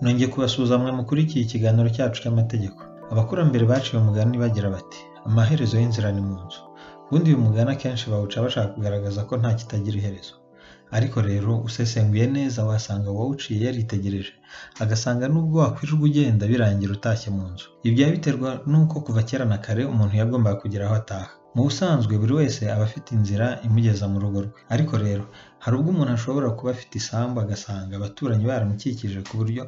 Nongeye kubasuhuza mwe mukurikiye ikiganiro cyacu cy'amategeko. Abakurambere baciye umugani bagira bati amaherezo y'inzira ni mu nzu. Ubundi uyu mugani akenshi bawuca bashaka kugaragaza ko nta kitagira iherezo. Ariko rero usesenguye neza wasanga uwawuciye yaritegereje, agasanga nubwo wakwirirwa ugenda birangira utashye mu nzu. Ibi byaba biterwa n'uko kuva kera na kare umuntu yagombaga kugira aho ataha. Mu busanzwe buri wese aba afite inzira imugeza mu rugo rwe. Ariko rero hari ubwo umuntu ashobora kuba afite isambu agasanga abaturanyi baramukikije ku buryo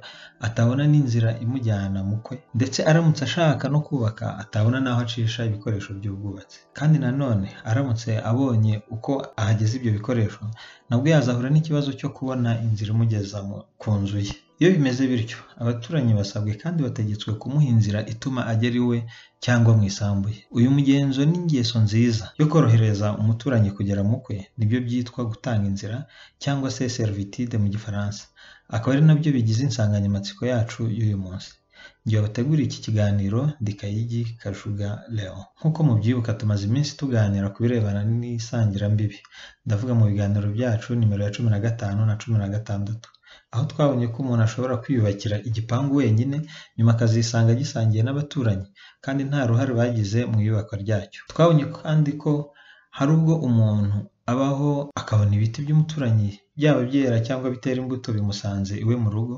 atabona n'inzira imujyana mu kwe, ndetse aramutse ashaka no kubaka atabona n'aho acisha ibikoresho by'ubwubatsi. Kandi nanone aramutse abonye uko ahageza ibyo bikoresho, nabwo yazahura n'ikibazo cyo kubona inzira imugeza ku nzu ye. Iyo bimeze bityo, abaturanyi basabwe kandi bategetswe kumuha inzira ituma agera iwe cyangwa mu isambu ye. Uyu mugenzo n'ingeso nziza yo korohereza umuturanyi kugera mu kwe nibyo byitwa gutanga inzira cyangwa se servitude mu Gifaransa, akaba ari nabyo bigize insanganyamatsiko yacu y'uyu munsi. Njye wabateguriye iki kiganiro ndi Kayigi Kajuga Leon. Nk'uko mubyibuka tumaze iminsi tuganira ku birebana n'isangirambibi, ndavuga mu biganiro byacu nimero ya 15 na 16. Aho twabonye ko umuntu ashobora kwiyubakira igipangu wenyine nyuma akazisanga agisangiye n'abaturanyi kandi nta ruhare bagize mu iyubakwa ryacyo. Twabonye kandi ko hari ubwo umuntu abaho akabona ibiti by'umuturanyi byaba byera cyangwa bitera imbuto bimusanze iwe mu rugo,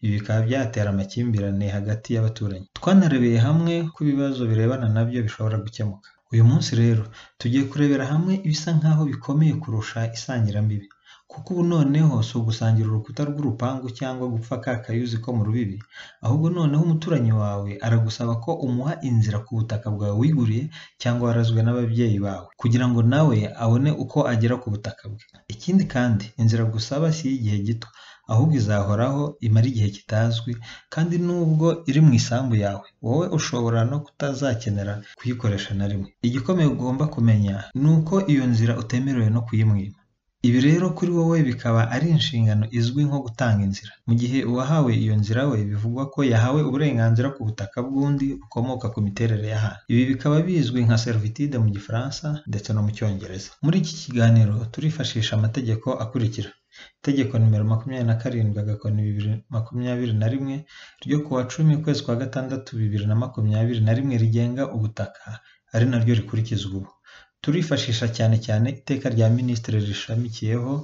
ibi bikaba byatera amakimbirane hagati y'abaturanyi. Twanarebeye hamwe ko ibibazo birebana nabyo bishobora gukemuka. Uyu munsi rero tugiye kurebera hamwe ibisa nk'aho bikomeye kurusha isangirambibi. Kuko ubu noneho si ugusangira urukuta rw'urupangu cyangwa gupfa ka kayuzi ko mu rubibi, ahubwo noneho umuturanyi wawe aragusaba ko umuha inzira ku butaka bwawe wiguriye cyangwa warazwe n'ababyeyi bawe, kugira ngo nawe abone uko agera ku butaka bwe. Ikindi kandi inzira agusaba si iy'igihe gito, ahubwo izahoraho imara igihe kitazwi, kandi nubwo iri mu isambu yawe, wowe ushobora no kutazakenera kuyikoresha na rimwe. Igikomeye ugomba kumenya ni uko iyo nzira utemerewe no kuyimwima. Ibi rero kuri wowe bikaba ari inshingano izwi nko gutanga inzira. Mu gihe uwahawe iyo nzira we bivugwa ko yahawe uburenganzira ku butaka bw'undi bukomoka ku miterere y'ahantu. Ibi bikaba bizwi nka servitude mu Gifaransa ndetse no mu Cyongereza. Muri iki kiganiro turifashisha amategeko akurikira: Itegeko nimero 27/2021 ryo kuwa 10 ukwezi kwa gatandatu 2021 rigenga ubutaka, ari naryo rikurikizwa ubu. Turifashisha cyane cyane iteka rya Minisitiri rishamikiyeho,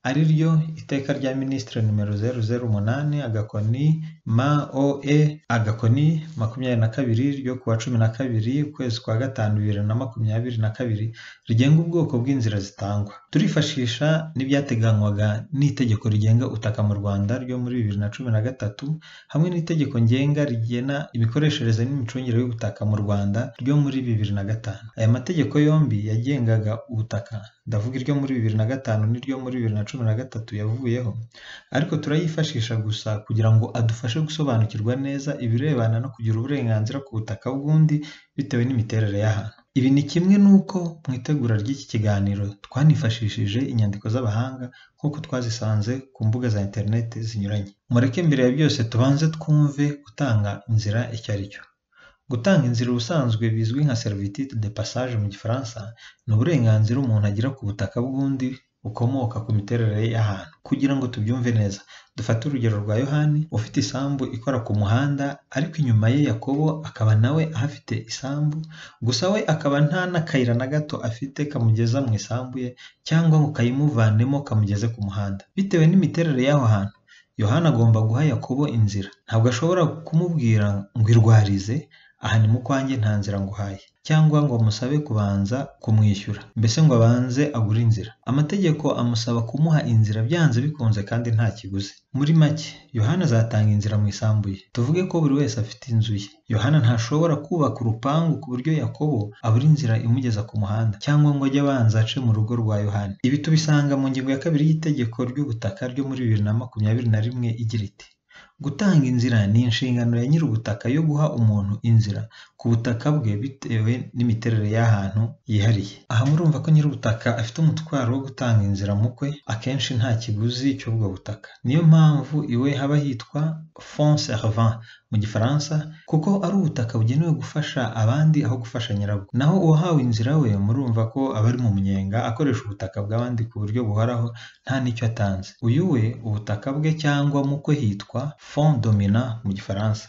ari ryo iteka rya Minisitiri nimero 008-MOE-22 ryo kuwa 12 ukwezi kwa gatanu 2022 rigenga ubwoko bw'inzira zitangwa. Turifashisha n'ibyateganywaga n'itegeko rigenga ubutaka mu Rwanda ryo muri 2013 hamwe n'itegeko ngenga rigena imikoreshereze n'imicungire y'ubutaka mu Rwanda ryo muri 2005. Aya mategeko yombi yagengaga ubutaka, ndavuga iryo muri 2005 n'iryo muri 2013 yavuyeho, ariko turayifashisha gusa kugira ngo adufashe gusobanukirwa neza ibirebana no kugira uburenganzira ku butaka bw'undi bitewe n'imiterere y'ahantu. Ibi ni kimwe n'uko mu itegura ry'iki kiganiro twanifashishije inyandiko z'abahanga nk'uko twazisanze ku mbuga za interineti zinyuranye. Mureke mbere ya byose tubanze twumve gutanga inzira icyo ari cyo. Gutanga inzira ubusanzwe bizwi nka servitude de passage mu Gifaransa, ni uburenganzira umuntu agira ku butaka bw'undi bukomoka ku miterere y'ahantu. Kugira ngo tubyumve neza, dufate urugero rwa Yohani ufite isambu ikora ku muhanda, ariko inyuma ye Yakobo akaba nawe ahafite isambu, gusa we akaba nta n'akayira na gato afite kamugeza mu isambu ye cyangwa ngo kayimuvanemo kamugeze ku muhanda. Bitewe n'imiterere y'aho hantu, Yohani agomba guha Yakobo inzira. Ntabwo ashobora kumubwira ngo irwarize, aha ni mu kwanjye nta nzira nguhaye, cyangwa ngo amusabe kubanza kumwishyura, mbese ngo abanze agure inzira. Amategeko amusaba kumuha inzira byanze bikunze kandi nta kiguzi. Muri make, Yohana azatanga inzira mu isambu ye. Tuvuge ko buri wese afite inzu ye. Yohana ntashobora kubaka urupangu ku buryo Yakobo abura inzira imugeza ku muhanda, cyangwa ngo ajye abanza ace mu rugo rwa Yohana. Ibi tubisanga mu ngingo ya 2 y'itegeko ry'ubutaka ryo muri 2021 igira iti: Gutanga inzira ni inshingano ya nyir'ubutaka yo guha umuntu inzira ku butaka bwe bitewe n'imiterere y'ahantu yihariye. Aha murumva ko nyir'ubutaka afite umutwaro wo gutanga inzira mu kwe, akenshi nta kiguzi cy'ubwo butaka. Niyo mpamvu iwe haba hitwa fond servant mu Gifaransa, kuko ari ubutaka bugenewe gufasha abandi aho gufasha nyirabwo. Naho uwahawe inzira we murumva ko aba ari mu munyenga, akoresha ubutaka bw'abandi ku buryo buhoraho nta n'icyo atanze. Uyu we ubutaka bwe cyangwa mu kwe hitwa fond dominant mu gifaransa.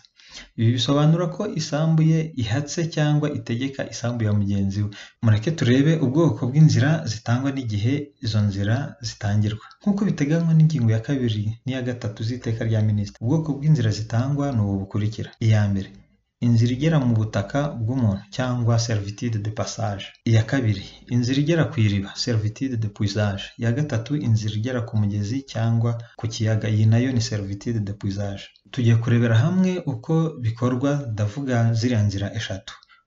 Ibi bisobanura ko isambu ye ihatse cyangwa itegeka isambu ya mugenzi we. Mureke turebe ubwoko bw'inzira zitangwa n'igihe izo nzira zitangirwa. Nk'uko biteganywa n'ingingo ya 2 n'iya 3 z'iteka rya minisitiri, ubwoko bw'inzira zitangwa ni ubu bukurikira. Iya mbere, inzira igera mu butaka bw'umuntu cyangwa servitude de passage. Iya kabiri, inzira igera ku iriba, servitude de puisage. Iya gatatu, inzira igera ku mugezi cyangwa ku kiyaga, iyi nayo ni servitude de puisage. Tugiye kurebera hamwe uko bikorwa, ndavuga ziriya nzira 3.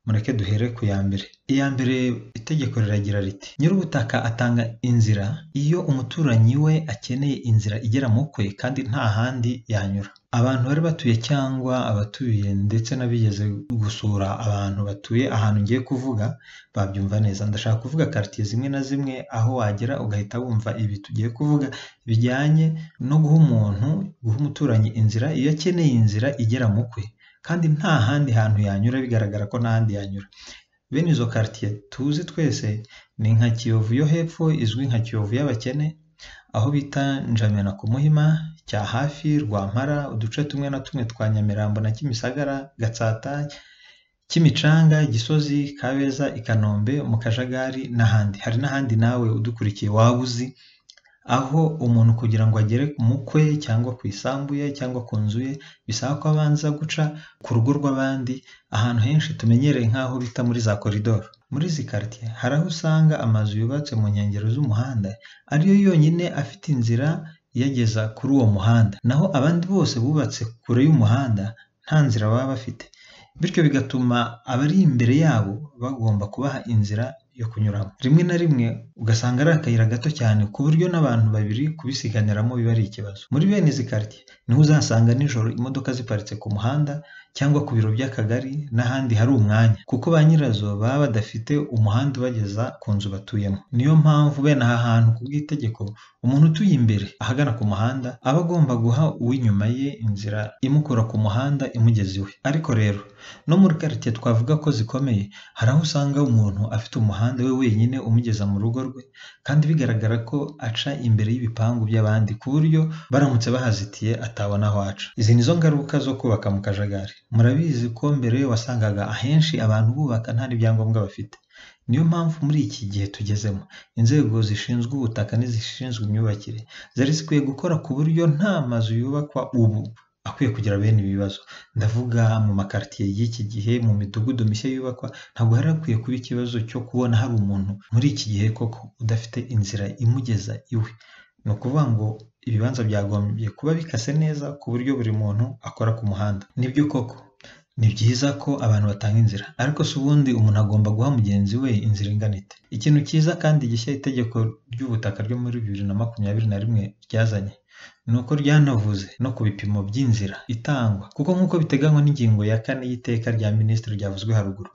Mureke duhere ku ya mbere. Iya mbere, itegeko riragira riti: nyir'ubutaka atanga inzira iyo umuturanyi we akeneye inzira igera mu kwe kandi nta handi yanyura. Abantu bari batuye cyangwa abatuye ndetse n'abigeze gusura abantu batuye ahantu ngiye kuvuga babyumva neza. Ndashaka kuvuga quartier zimwe na zimwe aho wagera ugahita wumva ibi tugiye kuvuga bijyanye no guha umuntu, guha umuturanyi inzira iyo akeneye inzira igera mu kwe kandi nta handi hantu yanyura, bigaragara ko nta handi yanyura. Bene izo quartier tuzi twese ni nka Kiyovu yo hepfo izwi nka Kiyovu y'abakene, aho bita Njamena ku Muhima, Cyahafi, Rwampara, uduce tumwe na tumwe twa Nyamirambo na Kimisagara, Gatsata, Kimicanga, Gisozi, Kabeza, i Kanombe, mu Kajagari n'ahandi. Hari n'ahandi nawe udukurikiye waba uzi aho umuntu kugira ngo agere mu kwe cyangwa ku isambu ye cyangwa ku nzu ye bisaba ko abanza guca ku rugo rw'abandi, ahantu henshi tumenyereye nk'aho bita muri za koridoro. Muri izi quartier hari aho usanga amazu yubatse mu nkengero z'umuhanda ariyo yonyine afite inzira iyageza kuri uwo muhanda, naho abandi bose bubatse kure y'umuhanda nta nzira baba bafite, bityo bigatuma abari imbere yabo bagomba kubaha inzira yo kunyuramo. Rimwe na rimwe ugasanga ari akayira gato cyane ku buryo n'abantu babiri kubisiganiramo biba ari ikibazo. Muri bene izi quartier niho uzasanga nijoro imodoka ziparitse ku muhanda cyangwa ku biro by'akagari n'ahandi hari umwanya, kuko ba nyirazo baba badafite umuhanda ubageza ku nzu batuyemo. Niyo mpamvu bene aha hantu ku bw'itegeko umuntu utuye imbere ahagana ku muhanda aba agomba guha uw'inyuma ye inzira imukura ku muhanda imugeza iwe. Ariko rero no muri quartier twavuga ko zikomeye hari aho usanga umuntu afite umuhanda we wenyine umugeza mu rugo rwe, kandi bigaragara ko aca imbere y'ibipangu by'abandi ku buryo baramutse bahazitiye atabona aho aca. Izi nizo ngaruka zo kubaka mu kajagari. Murabizi ko mbere wasangaga ahenshi abantu bubaka nta n'ibyangombwa bafite. Niyo mpamvu muri iki gihe tugezemo inzego zishinzwe ubutaka n'izishinzwe imyubakire zari zikwiye gukora ku buryo nta mazu yubakwa ubu akwiye kugira bene ibi bibazo. Ndavuga mu makartier y'iki gihe, mu midugudu mishya yubakwa, ntabwo hari hakwiye kuba ikibazo cyo kubona hari umuntu muri iki gihe koko udafite inzira imugeza iwe. Ni ukuvuga ngo ibibanza byagombye kuba bikase neza ku buryo buri muntu akora ku muhanda. Nibyo koko ni byiza ko abantu batanga inzira, ariko si ubundi umuntu agomba guha mugenzi we inzira ingana ite? Ikintu cyiza kandi gishya itegeko ry'ubutaka ryo muri 2021 ryazanye ni uko ryanavuze no ku bipimo by'inzira itangwa, kuko nk'uko biteganywa n'ingingo ya 4 y'iteka rya minisitiri ryavuzwe haruguru,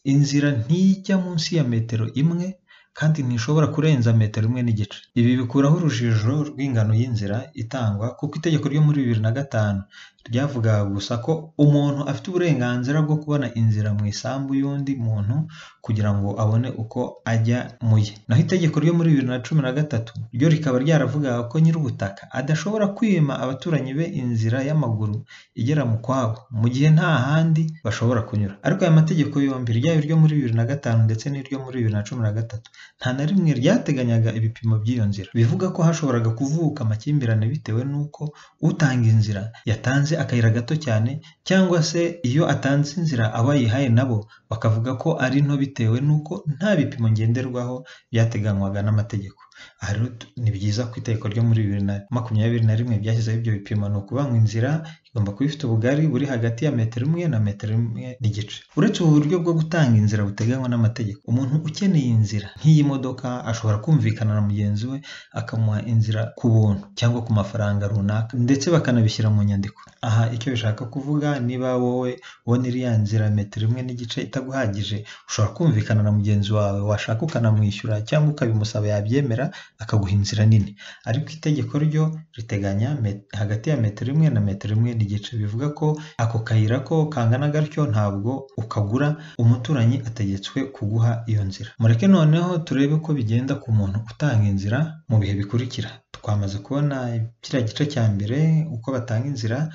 inzira ntijya munsi ya metero 1 kandi ntishobora kurenza metero 1.5. Ibi bikuraho urujijo rw'ingano y'inzira itangwa, kuko itegeko ryo muri 2005 ryavugaga gusa ko umuntu afite uburenganzira bwo kubona inzira mu isambu y'undi muntu kugira ngo abone uko ajya mu ye. Naho itegeko ryo muri 2013 ryo rikaba ryaravugaga ko nyir'ubutaka adashobora kwima abaturanyi be inzira y'amaguru igera mu kwabo mu gihe nta handi bashobora kunyura. Ariko aya mategeko yombi, ryaba iryo muri 2005 ndetse n'iryo muri 2013, nta na rimwe ryateganyaga ibipimo by'iyo nzira. Bivuga ko hashoboraga kuvuka amakimbirane bitewe n'uko utanga inzira yatanze akayira gato cyane, cyangwa se iyo atanze inzira abo ayihaye nabo bakavuga ko ari nto bitewe n'uko nta bipimo ngenderwaho byateganywaga n'amategeko. Aha rero ni byiza ko itegeko ryo muri 2021 byashyizeho ibyo bipimo. Ni ukuvuga ngo inzira igomba kuba ifite ubugari buri hagati ya metero 1 na metero 1.5. Uretse ubu buryo bwo gutanga inzira buteganywa n'amategeko, umuntu ukeneye inzira nk'iyi modoka ashobora kumvikana na mugenzi we akamuha inzira ku buntu cyangwa ku mafaranga runaka, ndetse bakanabishyira mu nyandiko. Aha icyo bishaka kuvuga, niba wowe ubona iriya nzira metero 1.5 itaguhagije, ushobora kumvikana na mugenzi wawe, washaka ukanamwishyura cyangwa ukabimusaba yabyemera akaguha inzira nini. Ariko itegeko ryo riteganya hagati ya metero 1 na metero 1.5, bivuga ko ako kayira ko kangana gatyo ntabwo ukagura, umuturanyi ategetswe kuguha iyo nzira. Mureke noneho turebe ko bigenda ku muntu utanga inzira mu bihe bikurikira. Twamaze kubona kiriya gice cya mbere uko batanga inzira,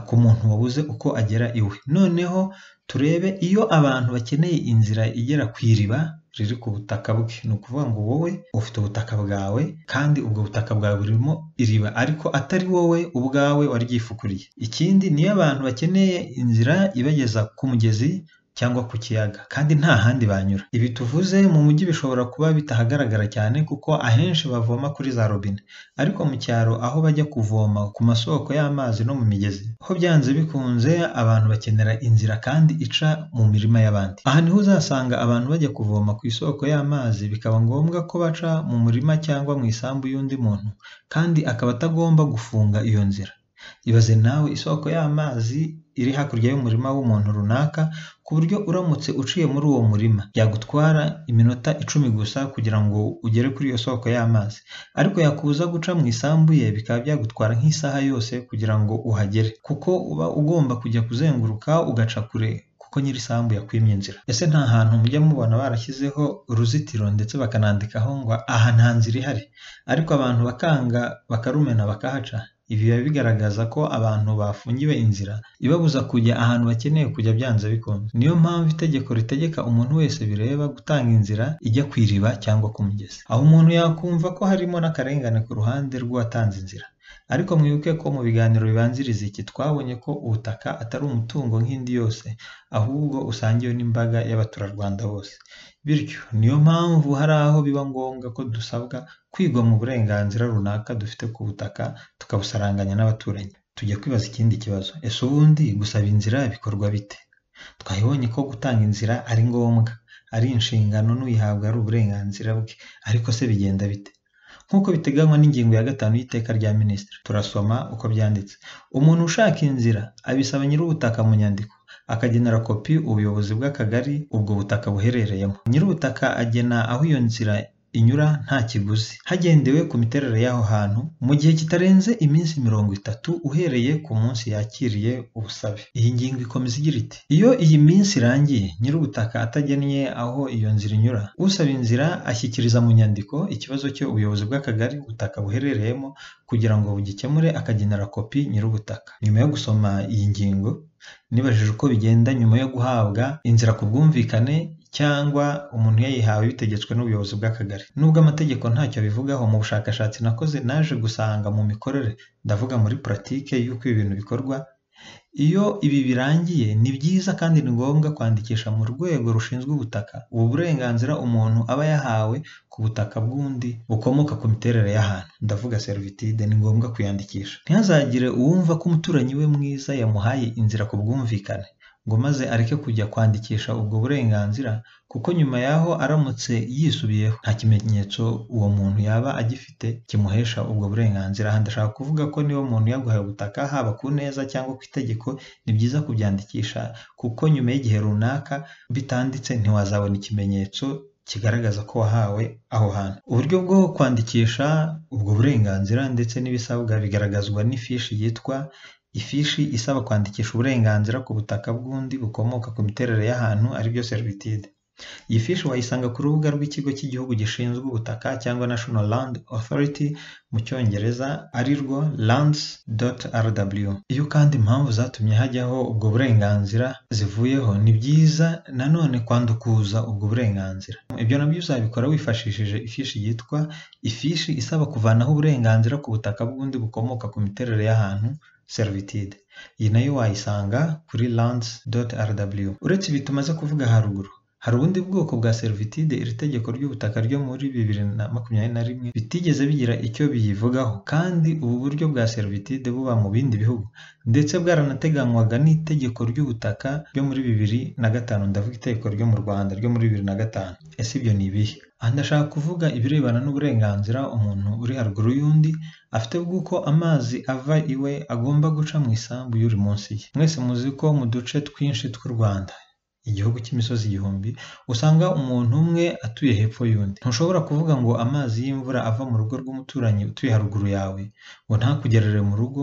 ku muntu wabuze uko agera iwe. Noneho turebe iyo abantu bakeneye inzira igera ku iriba riri ku butaka bwe. Ni ukuvuga ngo wowe ufite ubutaka bwawe kandi ubwo butaka bwawe burimo iriba ariko atari wowe ubwawe waryifukuriye. Ikindi niyo abantu bakeneye inzira ibageza ku mugezi cyangwa ku kiyaga kandi nta handi banyura. Ibi tuvuze mu mujyi bishobora kuba bitahagaragara cyane kuko ahenshi bavoma kuri za robine, ariko mu cyaro aho bajya kuvoma ku masoko y'amazi no mu migezi, ho byanze bikunze abantu bakenera inzira kandi ica mu mirima y'abandi. Aha niho uzasanga abantu bajya kuvoma ku isoko y'amazi bikaba ngombwa ko baca mu murima cyangwa mu isambu y'undi muntu kandi akaba atagomba gufunga iyo nzira. Ibaze nawe isoko y'amazi iri hakurya y'umurima w'umuntu runaka ku buryo uramutse uciye muri uwo murima byagutwara iminota 10 gusa kugira ngo ugere kuri iyo soko y'amazi, ariko yakubuza guca mu isambu ye bikaba byagutwara nk'isaha yose kugira ngo uhagere, kuko uba ugomba kujya kuzenguruka ugaca kure kuko nyir'isambu yakwimye inzira. Ese nta hantu mujya mubona barashyizeho uruzitiro ndetse bakanandikaho ngo aha nta nzira ihari, ariko abantu bakanga bakarumena bakahaca? Ibi biba bigaragaza ko abantu bafungiwe inzira ibabuza kujya ahantu bakeneye kujya byanze bikunze. Niyo mpamvu itegeko ritegeka umuntu wese bireba gutanga inzira ijya ku iriba cyangwa ku mugezi. Aho umuntu yakumva ko harimo n'akarengane ku ruhande rw'uwatanze inzira. Ariko mwibuke ko mu biganiro bibanziriza iki twabonye ko ubutaka atari umutungo nk'indi yose, ahubwo usangiwe n'imbaga y'abaturarwanda bose. Bityo niyo mpamvu hari aho biba ngombwa ko dusabwa kwigwa mu burenganzira runaka dufite ku butaka tukabusaranganya n'abaturanyi. Tujya kwibaza ikindi kibazo, ese ubundi gusaba inzira bikorwa bite? Twabibonye ko gutanga inzira ari ngombwa, ari inshingano n'uyihabwa ari uburenganzira bwe, ariko se bigenda bite? Nk'uko biteganywa n'ingingo ya 5 y'iteka rya minisitiri, turasoma uko byanditse. Umuntu ushaka inzira abisaba nyir'ubutaka mu nyandiko, akagenera kopi ubuyobozi bw'akagari ubwo butaka buherereyemo. Nyir'ubutaka agena aho iyo nzira inyura nta kiguzi, hagendewe ku miterere y'aho hantu, mu gihe kitarenze iminsi 30 uhereye ku munsi yakiriye ubusabe. Iyi ngingo ikomeza igira iti: iyo iyi minsi irangiye nyir'ubutaka atagennye aho iyo nzira inyura, usaba inzira ashyikiriza mu nyandiko ikibazo cye ubuyobozi bw'akagari ubutaka buherereyemo kugira ngo bugikemure, akagenera kopi nyir'ubutaka. Nyuma yo gusoma iyi ngingo, nibajije uko bigenda nyuma yo guhabwa inzira ku bwumvikane cyangwa umuntu yayihawe bitegetswe n'ubuyobozi bw'akagari. Nubwo amategeko ntacyo abivugaho, mu bushakashatsi nakoze naje gusanga mu mikorere, ndavuga muri puratike y'uko ibi bintu bikorwa, iyo ibi birangiye ni byiza kandi ni ngombwa kwandikisha mu rwego rushinzwe ubutaka ubu burenganzira umuntu aba yahawe ku butaka bw'undi bukomoka ku miterere y'ahantu, ndavuga servitude, ni ngombwa kuyandikisha. Ntihazagire uwumva ko umuturanyi we mwiza yamuhaye inzira ku bwumvikane ngo maze areke kujya kwandikisha ubwo burenganzira, kuko nyuma y'aho aramutse yisubiyeho nta kimenyetso uwo muntu yaba agifite kimuhesha ubwo burenganzira. Aha ndashaka kuvuga ko niba umuntu yaguhaye ubutaka haba ku neza cyangwa ku itegeko, ni byiza kubyandikisha kuko nyuma y'igihe runaka bitanditse ntiwazabona ikimenyetso kigaragaza ko wahawe aho hantu. Uburyo bwo kwandikisha ubwo burenganzira ndetse n'ibisabwa bigaragazwa n'ifishi yitwa ifishi isaba kwandikisha uburenganzira ku butaka bw'undi bukomoka ku miterere y'ahantu, aribyo servitude. Iyi fishi wayisanga ku rubuga rw'ikigo cy'igihugu gishinzwe ubutaka cyangwa National Land Authority mu cyongereza, arirwo lands.rw. Iyo kandi impamvu zatumye hajyaho ubwo burenganzira zivuyeho, ni byiza nanone kwandukuza ubwo burenganzira. Ibyo nabyo uzabikora wifashishije ifishi yitwa ifishi isaba kuvanaho uburenganzira ku butaka bw'undi bukomoka ku miterere y'ahantu, servitude. Iyi nayo wayisanga kuri lands.rw. Uretse ibi tumaze kuvuga haruguru, hari ubundi bwoko bwa servitude iri tegeko ry'ubutaka ryo muri 2021 bitigeze bigira icyo biyivugaho, kandi ubu buryo bwa servitude buba mu bindi bihugu ndetse bwaranateganywaga n'itegeko ry'ubutaka ryo muri 2005, ndavuga itegeko ryo mu Rwanda ryo muri 2005. Ese ibyo ni ibihe? Aha ndashaka kuvuga ibirebana n'uburenganzira umuntu uri haruguru y'undi afite bw'uko amazi ava iwe agomba guca mu isambu y'uri munsi ye. Mwese muzi ko mu duce twinshi tw'u Rwanda, igihugu cy'imisozi igihumbi, usanga umuntu umwe atuye hepfo y'undi. Ntushobora kuvuga ngo amazi y'imvura ava mu rugo rw'umuturanyi utuye haruguru yawe ngo ntakugerere mu rugo,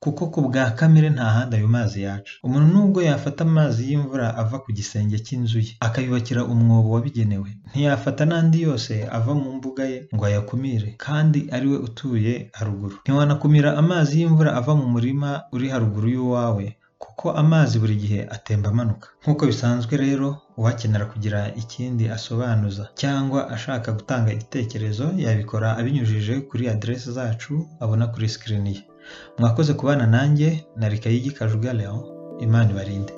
Kuko ku bwa kamere nta handi ayo mazi yaca. Umuntu nubwo yafata amazi y'imvura ava ku gisenge cy'inzu ye, akayubakira umwobo wabigenewe, ntiyafata n'andi yose ava mu mbuga ye ngo ayakumire, kandi ari we utuye haruguru. Ntiwanakumira amazi y'imvura ava mu murima uri haruguru y'uwawe, kuko amazi buri gihe atemba amanuka. Nk'uko bisanzwe rero, uwakenera kugira ikindi asobanuza cyangwa ashaka gutanga igitekerezo yabikora abinyujije kuri aderesi zacu abona kuri sikirini ye. Mwakoze kubana nanjye na Rikayigi Kajuga Leon, Imana ibarinde.